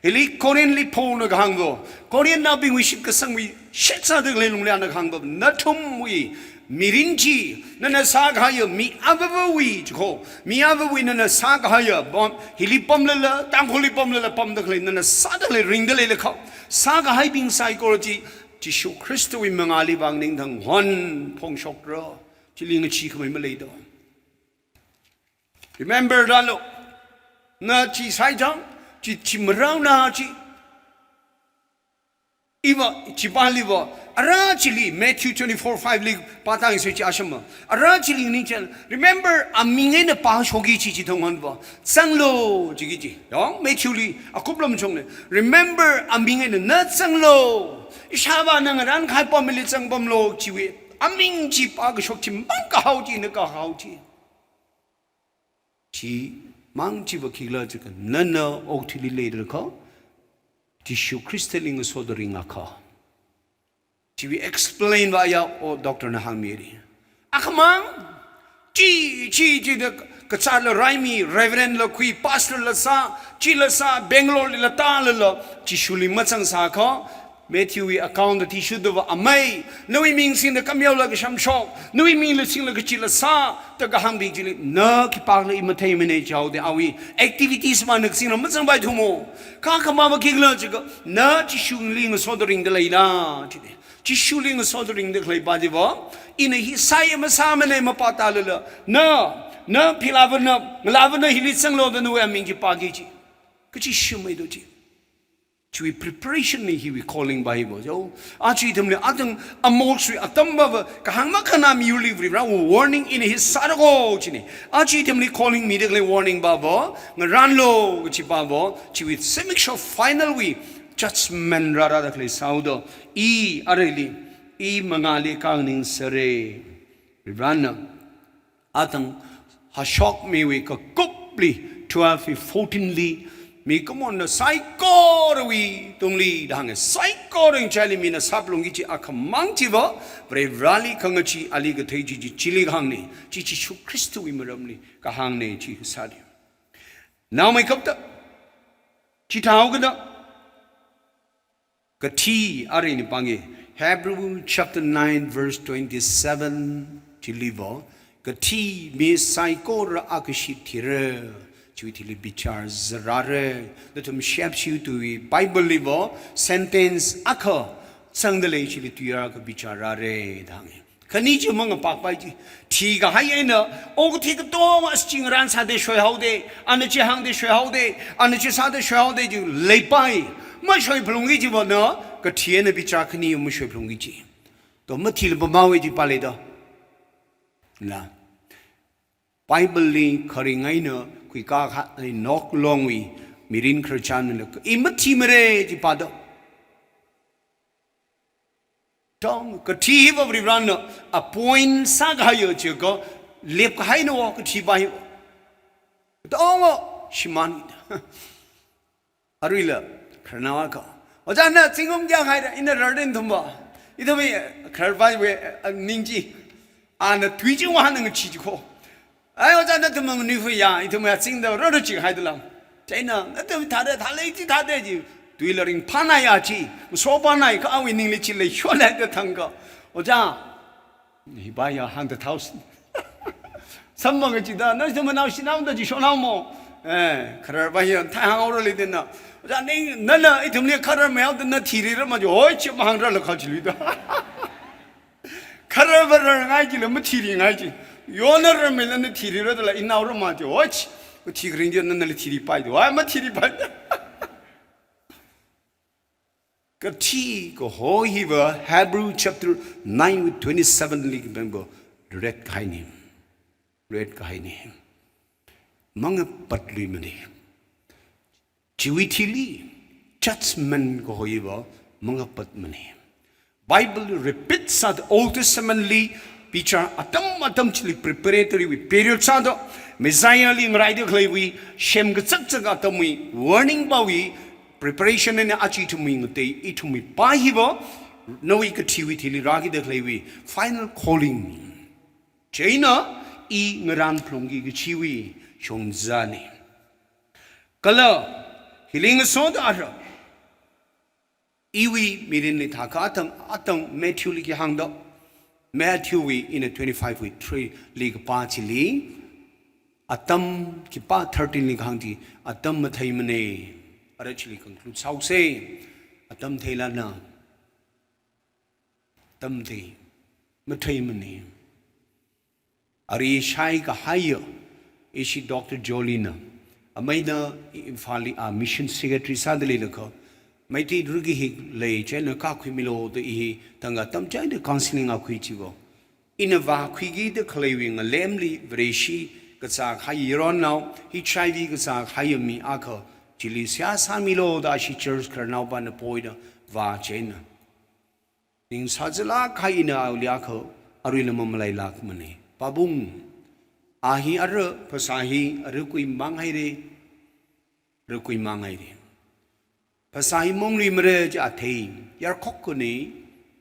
Hili Corinth li Paulna kahāngva, Corinth naobingwui shitkasangwui shitsāda khalei lungli ana kahāngva, nathumwui mirin chi, nana sākahaiya mi avāvawui chiko, mi avāvawui nana sākahaiya, pam, hili pamlala, Tangkhulli pamlala, pamda khalei, nana sāda khalei, ringda leilakha, sākahaibing saikora chi, Jishu Khristawui mangāli vang ningthang hon phongshokra, chili ngacheekhamei maleida. Remember rālu. Na chi saichang, chi, chi marao na chi. Iva, chipāliva, ara chili, Matthew twenty-four five li pātāngasei chi ashama. Ara chili ningchān, remember, aming eina pāshokki chi chithang hanva. Zanglu, chiki chi. Yong, Matthew li, akuplam chongne. Remember, aming eina na zanglu. Ishāvāna ngarānkahai apamli zangpamlu, chiwui. Aming chi pākashok chimang kahao chi, na kahao chi. Chimang chiva khikhala jiakha nana okathuili leilakha, Jishu Khristali ngasoda ringakha. Chiwui explain vāya o doctor na hāngmiri. Akhamang, chi, chi, chida kazātla raimi, reverend la khui, pastor la sā, chila sā, Bangalore lila tālala, Jishuli mazangsākha, Matthew wui account da thishuda va amei, nawui ming singda kamyaola kashamshok, nawui mingla singla kachila sā, da kahāngbing chili, na khipākhala i matheimane jihaoda awui activities ma na kasingla mazangpai thumo. Kha khamava khikhala jiakha, na Jishuli ngasoda ringda leila, chida. Jishuli ngasoda ringda khaleipa chiva, ina hi sāya masāmane mapā tālala, na, na philāvana, ngalāvana hili zanglu da nawui aming chi pāki chi. Kachi shimei do chi. Chiwui preparation na hiwui calling pa hiva. Yo, aja ithumli atang amokshwui atam pava kahāng makhana miyurli Varivarawui warning ina hi sāra ko chine. Aja ithumli calling mida khalei warning pava, ngarānlu kachi pava, chiwui zimiksho final wui judgment rārāda khalei sāhaoda, i aruili, i mangāli khanganing sāre. Varivarana atang hashok miwui kakupli twelve hi fourteen li, mikumona saikorawui tungli da hānga, saikora ngachaili mina sāphalungki chi akhamang chiva, Varivarali khangachee ali kathei chi chi chili kahāngne, chi Jishu Khristawui maramli kahāngne chi kasāli. Naomeikapta, chithāhaokida, kathi aruini pānge, Hebrew chapter nine verse twenty-seven chiliva, kathi mi saikora akha shithira, chiwui thili bichar zārare, nathum shepshi tui Bible liva, sentence akha zangda lei chili tuiya akha bichar rāre da hānge. Khani chi mangapakpai chi. Thikahai eina, okathui katonga ashi chi ngarān sāda shoihaoda, ana chi hāngda shoihaoda, ana chi sāda shoihaoda chi leipai. Mashoiphalungki chiva na, kathi eina bichar khani mashoiphalungki chi. To mathila pamhaowe chi pa leida. Na. Bible li kharing eina khuikā kha, Enoch longwui, mirin khararchanla, i mathimare chi pa do. Tong, kathi hiva Varivarana appoint sākahaiya chiakha, lepkahaina wo kathi pa hiva. Tong, shimān. Aruila, khararnao akha. Ojā na zingkum kayākha haira, ina rarden thumba. Ithumwui khararpaiwui, a, ning chi. Ana tui chi vāna ngachi chi kho. Ai, ojā nathum mangnui hui ya, ithum ya zingda rara chi haida lam. Chieina, nathum thāda, thālei chi thāda chi. Tuila ringphānai ya chi. Masopānai kha awui ningli chi leishonai da thangkha. Ojā. Hi pa ya hāngda thao. Samma kachida, nathum manao shinao da chi shonao mo. Eh, khararpa ya, thai hāng ora lei dena. Ojā ning, nana ithumli kharar mayao da na thirira ma chi, hoi chi mahāngra la kha chi lui da. Khararpa rarngai chila mathiringai chi. Yona rarmila na thirira da la inao rama chi. Hoi chi. Mathi kharing chi nana la thiripai da. Hoi mathiripai. Kathi kaho hiva Hebrew chapter nine with twenty-seven li kapembo. Red kahaini. Red kahaini. Mangapatluimana. Chiwui thili, judgment kaho hiva mangapatmana. Bible repeat sāda Old Testament li, bichar atam atam chili preparatory wui period sāda, Messiah li ngaraida khaleiwui, shem kachakchak atamwui, warning pawui, preparation na achi ithumwui ngatei, ithumwui pa hiva, nawui kathiwui thili rākida khaleiwui, final calling. Chieina, i ngarān phalungki kachiwui, shongzani. Kala, hili ngasoda ara. Iwui mirinli thākha atang, atang Matthew li khi hāngda. Matthew wui ina twenty-five wui three li kapā chili. Atam khipā thirteen li kahāng chi, atam matheimana. Ara chili conclude sāusa. Atam theilana. Atam thei. Matheimana. Ari shai kahaiya, ishi Doctor Jolina, ameina Imphal li a mission secretary sāda leilakha, Meitei riki hi lei chieina kakhuimilu da i hi tangga tamchai da counseling a khui chiva. Ina vākhuiki da khaleiwui ngalemli Vareshi kazā kahai yaronnao, H I V kazā kahai mi akha, chili seihā sāmilu da ashi church khararnao pana poida vā chieina. Ning sāzalak kahai ina awuili akha, aruila mamalailakmana. Pabung, a hi ara, phasā hi ara kuimang haira, ara kuimang haira. Phasā hi mongluimara chi a thei, yarkhokkani,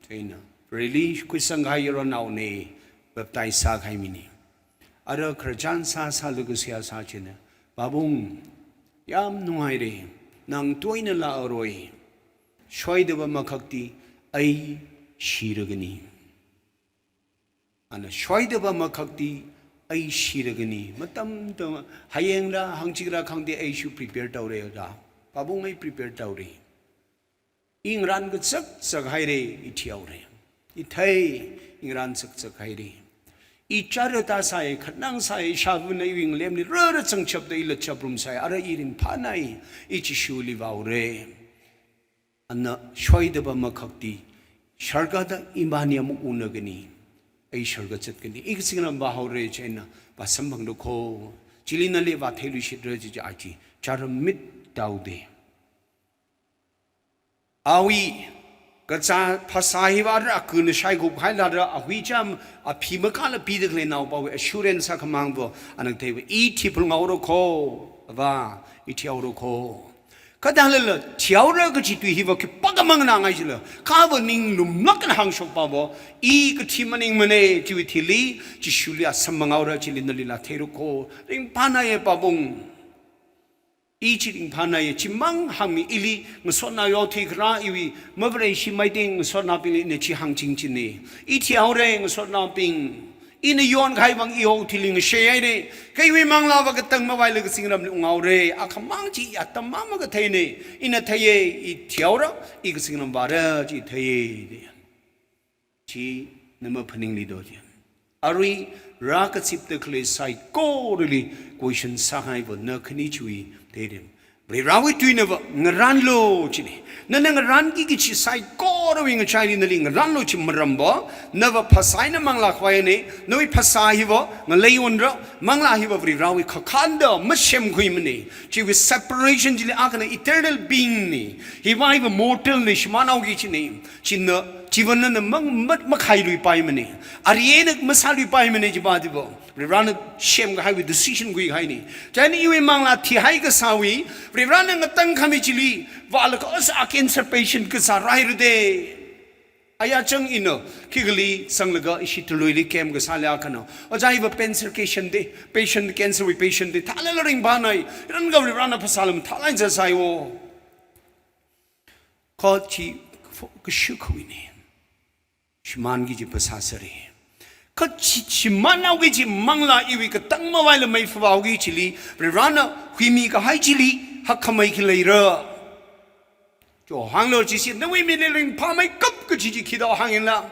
chieina. Release khuisang kahai yaronnaona, baptize sākahai mina. Ara khararchan sāsālaga seihā sā chieina. Pabung, yam nungaira, nang toina laa aroi. Soida va makhakti, ei shiragani. Ana soida va makhakti, ei shiragani. Matam tang, hayeng ra, hangchik ra khangti, ei shu prepare taura ra. Pabung ei prepare taura. I ngarān kachakchak haira, i thihaora. I thei, i ngarān chakchak haira. I chara ta sai, khanang sai, shavuna i wing lemli, rara changchapda i lachaprum sai, ara i ringphānai, i Jishuli vāura. Ana soida va makhakti, sargada imani amuk unagani, ei sarga zatkani, i kazingram vāhaora chieina, vāsamphanglu kho, chili nali vātheiluishitra chi chi achi, charamit taoda. Awui, kazā phasā hiva ara akuna shaikup hailada, ahui cham, aphi makala pida khalei naopawui assurance akhamang va, ana theiva, i thiphalungaora kho, va, i thihaora kho. Kathālala, thihaora kachi tui hiva khipākha manganāngai jila, kha va ning lumlak eina hāngshokpa va, i kathi maningmana, chiwui thili, Jishuli asamma ngaora chili nalila theira kho, ringphānaiya pabung. I chi ringphānaiya, chimang hāngmi ili, ngasotnao yao thikra iwui, mavare shi maiding ngasotnaobingli ina chi hāngching china. I thihaora ngasotnaobing. Ina yonkahai vang i hao thili ngashei haira. Kha iwui manglā va katang mavaila kazingramli unghaora. Akhamang chi atam mama katheina. Ina theiya, i thihaora, i kazingram vāra chi theiya. Chi nama phaningli do chi. Arui rākazipda khalei saikorali question sāhaiva na khani chiwui theirim. Varivarawui tuina va ngarānlu china. Nana ngarānki kachi saikorawui ngachaili nali ngarānlu chi maram va, na va phasā eina manglā khavaina, nawui phasā hiva ngalei unra, manglā hiva Varivarawui khakhanda masemkhuimana. Chiwui separation chili akhana eternal being na. Hiva hiva mortal na, shimānhaoki china. China Chiwui vang nana mang, mat, makhailuipaimana. Arena masāluipaimana chiva chiva. Varivarana semkahaiwui decision khuikahaina. Chieina iwui manglā thihai kasāwui, Varivarana ngatangkhami chili, vālaga as a cancer patient kasā rairade. Aya chang ina, khikhalei zanglaga ishi Tuluili camp kasāli akhana. Ojā iva cancer patient de, patient, cancer wui patient de, thālala ringphānai, ranga Varivarana phasā lam thālai zat sāi o. Kha chi fo-, kashukhawuina. Shimānki kaji phasā sāra. Kha chi, shimānhaoki kaji manglā iwui katang mavaila mei phāvaoki kajili, Varivarana huimikahai chili, hakkhamei khi leira. Cho hānglu kaji chi, nawui mili ringphāmeikap kaji chi khi do hāngyangla.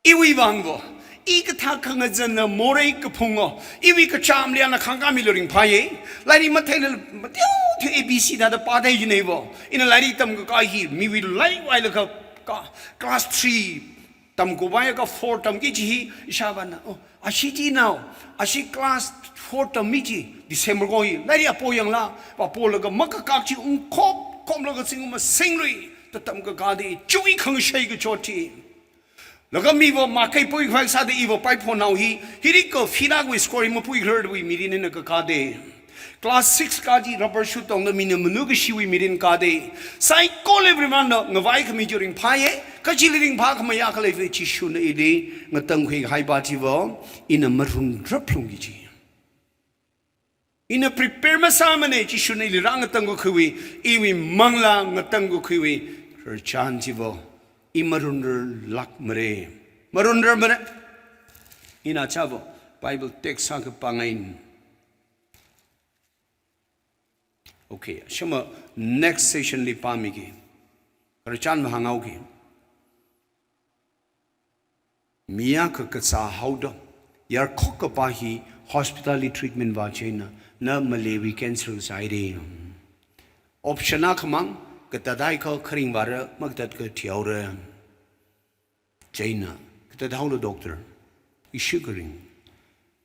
Iwui vang vo, i kathā khangazanna morei kaphunga, iwui kachamli ana khangkāmilu ringphāya, lairik matheila, mateo theo A B C thāda pāthei jinei vo, ina lairik tamkakā hi, miwui laiwailaga ka, class three tamkhuipaikha four tamki kaji hi, ishāvāna, oh, ashi chi nao, ashi class four tammi chi, December ko hi, lairik apo yangla, vāpolaga makakak chi ungkhop, khomlaga zingkum masinglui, da tamkakā de, chiwui khangashei kachot chi. Laga miva makei pui khwai sāda iva paiphonao hi, hiri ka fina kawui score hi mapui kharar wui mirin eina kakā de. Class six kaji rubber shoe tongda mina manu kashiwui mirin kā de. Saikora Varivarana ngavaikhami chi ringphāya, kachili ringphākhamei akha lei Jishuna ili ngatangkhuikahai pa chiva, ina marhunrap lungki kaji. Ina prepare masāmana, Jishuna ili rāngatangkakhuiwui, iwui manglā ngatangkakhuiwui, rarchan chiva, i marhunrarlākmara. Marhunrarmara. Ina chāva, Bible text sākapāngaina. Okay, shima next session li pāmiki. Rarchan mahānghaoki. Mi akha kazā haoda, yarkhok kapa hi hospital li treatment vā chieina, na maleiwui cancer sāhaira. Option akhamang, katathaikha kharing vāra, makatatkha thihaora. Chieina, katathaolu doctor, ishi kharing.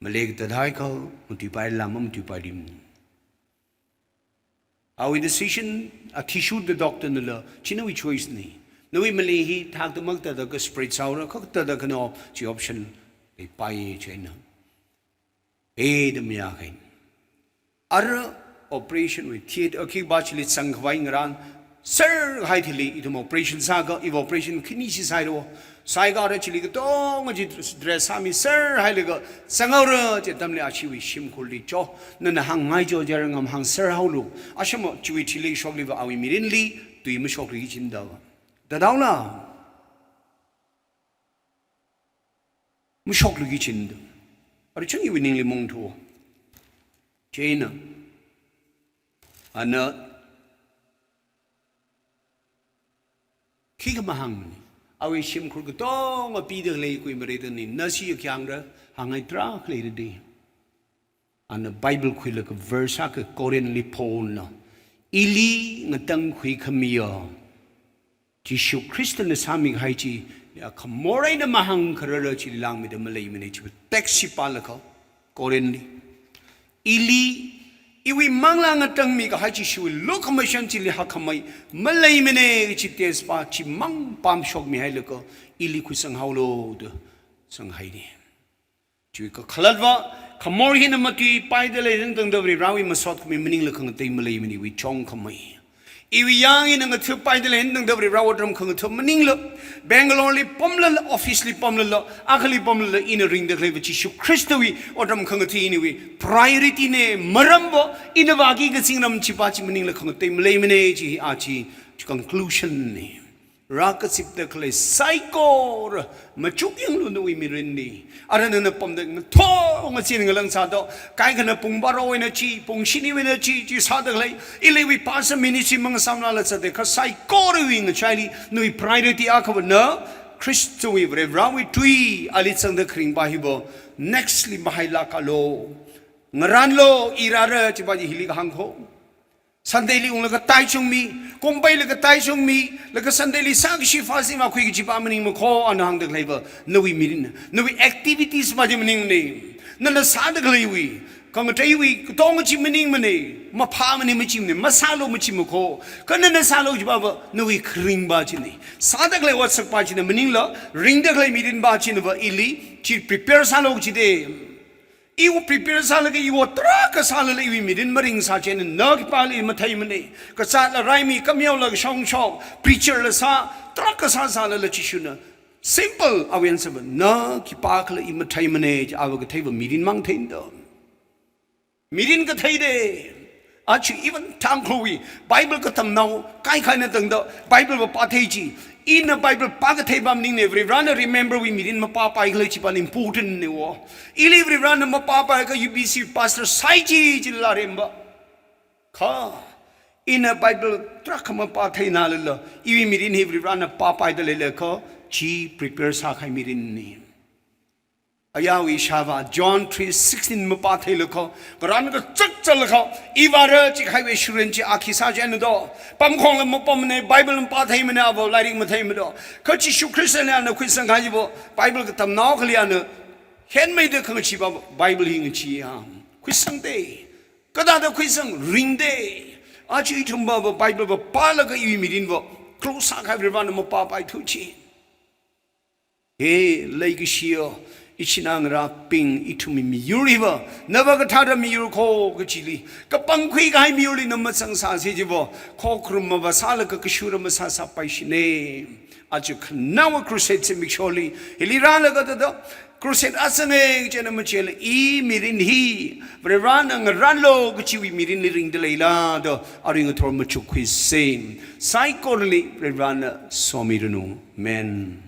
Malei katathaikha, matuipaila mamatuipaira. Awui decision, athishurda doctor nala, chi nawui choice na. Nawui malei hi thakta makatatkha spread sāhaora, kha katatkha no, chi option leipai chieina. E da mayākhaina. Ara operation wui theatre, akhi pa chili zangkhavai ngarān, sir hai thili ithum operation sākha, iva operation khani chi sāhaira. Saikora chili katonga chi dress sāmi sir hailaga zanghaora chi atamli ashiwui shimkhurli cho, nana hāngngai cho jiakha ngamhāng sir haolu. Ashima chiwui thili shokliva awui mirinli, tui mashoklui kajina da. Tathaola. Mashokluiki kajina da. Arui chang iwui ningli mungthu. Chieina. Ana khikha mahāngmana. Awui shimkhur katonga pida khalei kuimareitani, na shi akyāngra, hāngngai tarākha leira da. Ana Bible khuilaga verse akha Corinth li phona. Ili ngatangkhui khamiya Jishu Khristana sāmikahai chi, ya khamor eina mahāngkharara chili langmeida maleimana chiva text chi pālaga, Corinth li. Ili, iwui manglā ngatangmikahai Jishuwui lukhamashan chili hakkhamei maleimana kachi text pa chimang pamshokmihailaga, ili khuisanghaolu da sanghaina. Chiwui kakhalatva, khamor hina matuipaida leida tangda Varivarawui masot khami maningla khangatei maleimana iwui chong khamei. Iwui yang hina ngathapaida leida tangda Varivarawui otram khangatha maningla, Bangalore li pamlala, office li pamlala, akhali pamlala, ina ringda khaleiva Jishu Khristawui otram khangatha ina iwui priority na, maramva, ina vāki kazingram chipa chi maningla khangatei maleimana chi hi achi, chi conclusion na. Rākazipda khalei saikora, machuk yanglu nawui mirinli. Ara nana pamda ngathor ngazin ngalang sāda, kaikhana pung baro eina chi, pung shini eina chi, chi sāda khalei, ili iwui pastor ministry mangasamlala sāda, kha saikorawui ngachaili, nawui priority akhava na, Khristawui Varivarawui tui, ali zangda kharing pa hiva, next li mahailākalu. Ngarānlu, i rāra, chipa chi hili kahāng kho. Sunday li unglaga taichungmi, kongpailaga taichungmi, laga Sunday li sākashi fasting vākhui kajipa maningmakho, ana hāngda khaleiva, nawui mirin, nawui activities pa chi maningmana, nana sāda khaleiwui, Khangateiwui katonga chi maningmana, maphāmana machimana, masālu machimako. Kha nana sālu chiva va, nawui kharing va china. Sāda khalei otsak va china maningla, ringda khalei mirin va china va ili, chi prepare sālu chida. Iwui prepare sālaga iwui tarākha sālala iwui mirin maringsa chieina na khipāli matheimana. Kazātla raimi, kameola kashongshok, preacher la sā, tarākha sāsālala Jishuna. Simple, awui answer va, na khipākhala i matheimana, chi ava katheiva mirin mang theida. Mirin katheida. Aja even Tangkhulwui Bible katamnao kaikhana tangda Bible va pāthei chi. Ina Bible pākathei va maningna, Varivarana remember wui mirin mapāpai khala chiva important na wo. Ili Varivarana mapāpai kha U B C pastor sāi chi chila rem va. Kha ina Bible tarākha mapātheina lala, iwui mirin hi Varivarana pāpaida leilakha, chi prepare sākahai mirinna. Ayarwui ishāvā John three sixteen mapātheilakha, ngaran kachak chatlakha, ivāra chikahaiwui assurance chi a khi sā chieina do. Pamkhongla mapamana, Bible mapātheimana, ava lairik matheimado. Kha Jishu Khristana ana khuisangkahai chiva, Bible katamnao akhali ana henmeida khangachee va Bible hi ngacheeya. Khuisangda. Kathāda khuisang, ringda. Aja ithumva va Bible va pālaga iwui mirin va close sākahai Varivarana mapāpaithu chi. He leikashiya, ichinā ngarābing, ithumwui miyur hiva, nava kathāda miyur kho kachili, kapangkhui kahai miyurli na mazangsāsi chiva, khokharum mavāsālaga kashura masāsāpaishina. Aja khanaowa crusade zimiksholi, hili rālaga thāda, crusade azanga chieina machila, i mirin hi, Varivarana ngaranlu kachiwui mirinli ringda leila da, arui ngathor machukkhuisa. Saikorali Varivarana somiranu. Amen.